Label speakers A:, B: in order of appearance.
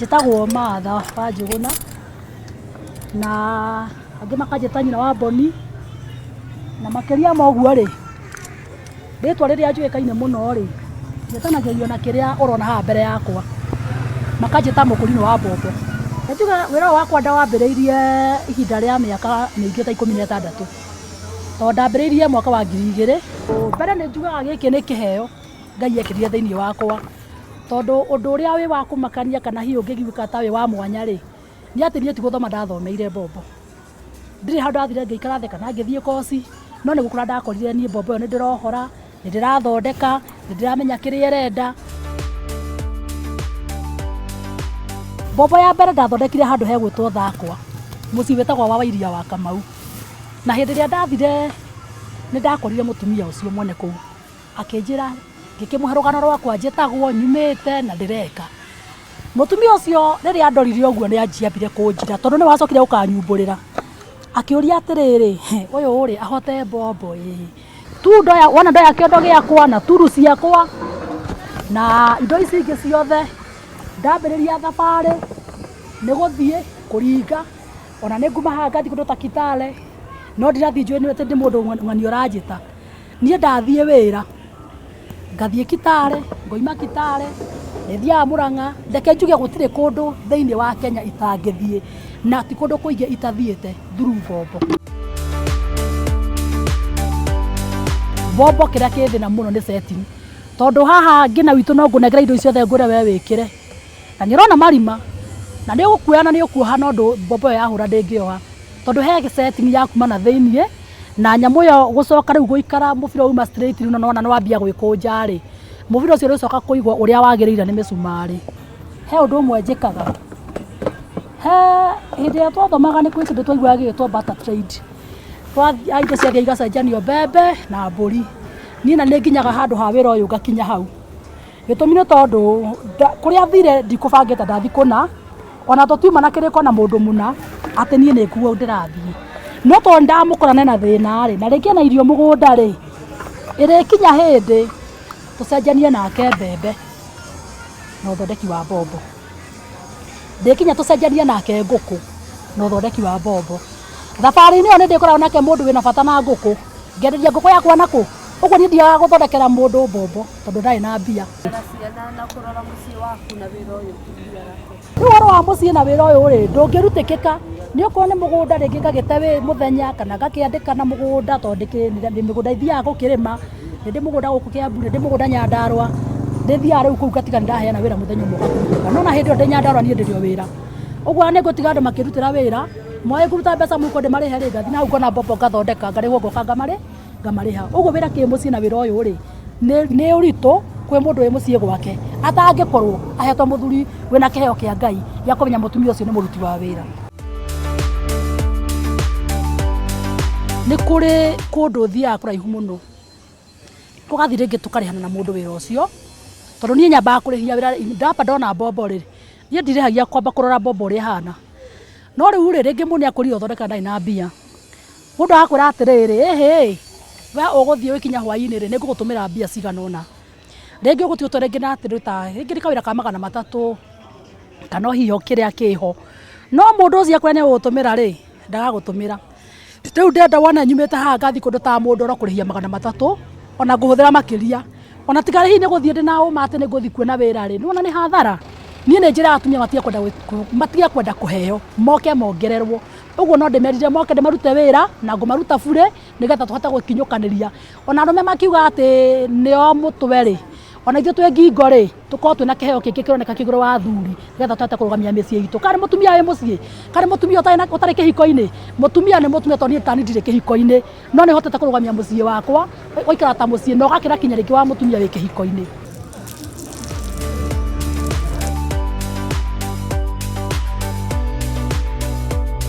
A: Njĩtagwo Martha wa Njũgũna, na angĩ makanjĩta nyina wa Boni, na makĩria ma ũguo rĩ, rĩtwa rĩrĩa njũĩkaine mũno rĩ, njĩtanagĩrio na kĩrĩa ũrona haha mbere yakwa, makanjĩta mũkũrinũ wa mbombo. Nĩ njuge wĩra ũyũ wakwa ndawambĩrĩirie ihinda rĩa mĩaka mĩingĩ ta 16, tondũ ndambĩrĩirie mwaka wa 2000. Mbere nĩ njugaga gĩkĩ nĩ kĩheo Ngai ekĩrire thĩiniĩ wakwa. Tondũ ũndũ ũrĩa wĩ wa kũmakania kana hihi ũngĩiguĩka ta wĩ wa mwanya rĩ, nĩ atĩ niĩ ti gũthoma ndathomeire mbombo. Ndirĩ handũ ndathire ngĩikara thĩ kana ngĩthiĩ koci, no nĩ gũkora ndakorire niĩ mbombo ĩyo nĩ ndĩrohora, nĩ ndĩrathondeka, nĩ ndĩramenya kĩrĩa ĩrenda. Mbombo ya mbere ndathondekire handũ hegwĩtwo Thakwa, mũciĩ wĩtagwo wa Wairia wa Kamau. Na hĩndĩ ĩrĩa ndathire nĩ ndakorire mũtumia ũcio mwene kũu. Akĩnjĩra, ngĩkĩmũhe rũgano rwakwa njĩtagwo, nyumĩte na ndĩreka. Mũtumia ũcio rĩrĩa andorire ũguo nĩ anjiambire kũnjira tondũ nĩwe wacokire gũkanyumbũrĩra. Akĩũria atĩrĩrĩ, ũyũ rĩ ahote mbombo ĩ? Tu ndoya, wona ndoya kĩondo gĩakwa na turu ciakwa na indo ici ingĩ ciothe, ndambĩrĩria thabarĩ nĩ gũthiĩ kũringa, ona nĩ nguma haha ngathiĩ kũndũ ta Kitale, no ndirathiĩ njũĩ atĩ nĩ mũndũ ng'ani ũranjĩta. Niĩ ndathiĩ wĩra, ngathiĩ Kitale, ngoima Kitale, nĩ thiaga Mũrang'a, reke njuge gũtirĩ kũndũ thĩiniĩ wa Kenya itangĩthiĩ, na ti kũndũ kũingĩ itathiĩte through mbombo. Mbombo kĩrĩa kĩ thĩna mũno nĩ setting, tondũ haha ngĩna witũ no ngũnengere indo ici ciothe ngwĩre we wĩkĩre, na nĩ ũrona marima, na nĩ ũgũkuoya na nĩ ũkuoha no mbombo ĩyo yahũra ndĩngĩoha, tondũ he setting ya kuma na thĩiniĩ. Na nyamũ ĩyo gũcoka rĩu gũikara mũbira wauma straight rĩu na nĩwona nĩwambia gwĩkũnja rĩ, mũbira ũcio ũrĩcoka kũigwo ũrĩa wagĩrĩire nĩ mĩcumarĩ. He ũndũ ũmwe njĩkaga, he hĩndĩ ĩrĩa twathomaga nĩ kũrĩ kĩndũ twaiguaga gĩgĩtwo barter trade, indo ciathiaga igacenjanio mbembe na mbũri. Niĩ na nĩ nginyaga handũ ha wĩra ũyũ ngakinya hau. Gĩtũmi nĩ tondũ kũrĩa thire ndikũbangĩte ndathiĩ kũna, ona tũtiuma na kĩrĩko na mũndũ mũna atĩ niĩ nĩkuo ndĩrathiĩ. No tondũ nĩndamũkora ena thĩna rĩ, na rĩngĩ ena irio mũgũnda rĩ, ĩrĩkinya hĩndĩ tũcenjanie nake mbembe na ũthondeki wa mbombo. Ndĩkinya tũcenjanie nake ngũkũ na ũthondeki wa mbombo. Thabarĩ-inĩ ĩyo nĩ ndĩkoragwo nake mũndũ wĩna bata na ngũkũ, ngenderia ngũkũ yakwa nakũ? Ũguo niĩ ndiagaga gũthondekera mũndũ mbombo tondũ ndarĩ na mbia.
B: Ciana na kũrora mũciĩ waku na wĩra ũyũ ũthiaga atĩa?
A: Rĩu ũhoro wa mũciĩ na wĩra ũyũ rĩ, ndũngĩrutĩkĩka. Nĩ okorwo nĩ mũgũnda rĩngĩ ngagĩte wĩ mũthenya kana ngakĩandĩkana mũgũnda tondũ ndĩ mĩgũnda ithiaga gũkĩrĩma. Nĩ ndĩ mũgũnda gũkũ Kĩambu, nĩ ndĩ mũgũnda Nyandarũa. Nĩ thiaga rĩu kũu ngatiga nĩ ndaheana wĩra mũthenya ũmwe ũkahurũka. No ona hĩndĩ ĩyo ndĩ Nyandarũa niĩ ndĩrĩ o wĩra. Ũguo ona nĩ ngũtiga andũ makĩrutĩra wĩra, moĩ ngũruta mbeca mũhuko ndĩmarĩhe rĩ, ngathiĩ na hau ngona mbombo ngathondeka, ngarĩhwo ngoka ngamarĩha. Ũguo wĩra kĩmũciĩ na wĩra ũyũ rĩ, nĩ ũritũ kwĩ mũndũ wĩ mũciĩ gwake atangĩkorwo ahetwo mũthuri wĩna kĩheo kĩa Ngai gĩa kũmenya mũtumia ũcio nĩ mũruti wa wĩra. Nĩ kũrĩ kũndũ thiaga kũraihu mũno, tũgathiĩ rĩngĩ tũkarĩhana na mũndũ wĩra ũcio, tondũ niĩ nyambaga kũrĩhia wĩra, ndamba ndona mbombo rĩ, niĩ ndirĩhagia kwamba kũrora mbombo ũrĩa ĩhana. No rĩu rĩ, rĩngĩ mũndũ nĩ akwĩrire ũthondeke na ndarĩ na mbia. Mũndũ agakwĩra atĩrĩrĩ, ĩhĩ, we ũgũthiĩ ũgĩkinya hwainĩ rĩ, nĩ ngũgũtũmĩra mbia cigana ũna. Rĩngĩ ũgũtigwo rĩngĩ na atĩrĩ ta rĩngĩ nĩ kawĩra ka 300 kana o hihi o kĩrĩa kĩho. No mũndũ ũcio akwĩra nĩ egũgũtũmĩra rĩ, ndagagũtũmĩra. Rĩu ndĩrenda wone nyumĩte haha ngathiĩ kũndũ ta Mũndoro kũrĩhia 300 ona ngũhũthĩra makĩria. Ona tiga hihi nĩ gũthiĩ ndĩna ũma atĩ nĩ ngũthiĩ kuona wĩra rĩ, nĩ wona nĩ hathara. Niĩ nĩ njĩraga atumia matige kwenda kũheo, moke mongererwo. Ũguo no ndĩmerire moke ndĩmarute wĩra na ngũmaruta burĩ nĩgetha tũhote gũkinyũkanĩria. Ona arũme makiuga atĩ nĩo mũtwe rĩ, ona ithuĩ twĩ ngingo rĩ, tũkorwo twĩna kĩheo kĩngĩ kĩroneka kĩ igũrũ wa athuri nĩgetha tũhote kũrũgamia mĩciĩ itũ. Kana nĩ mũtumia wĩ mũciĩ, kana nĩ mũtumia ũtarĩ kĩhiko-inĩ, mũtumia nĩ mũtumia tondũ niĩ tani ndirĩ kĩhiko-inĩ, no nĩ hotete kũrũgamia mũciĩ wakwa, ũgaikara ta mũciĩ na ũgakĩra kinya rĩngĩ wa mũtumia wĩ kĩhiko-inĩ.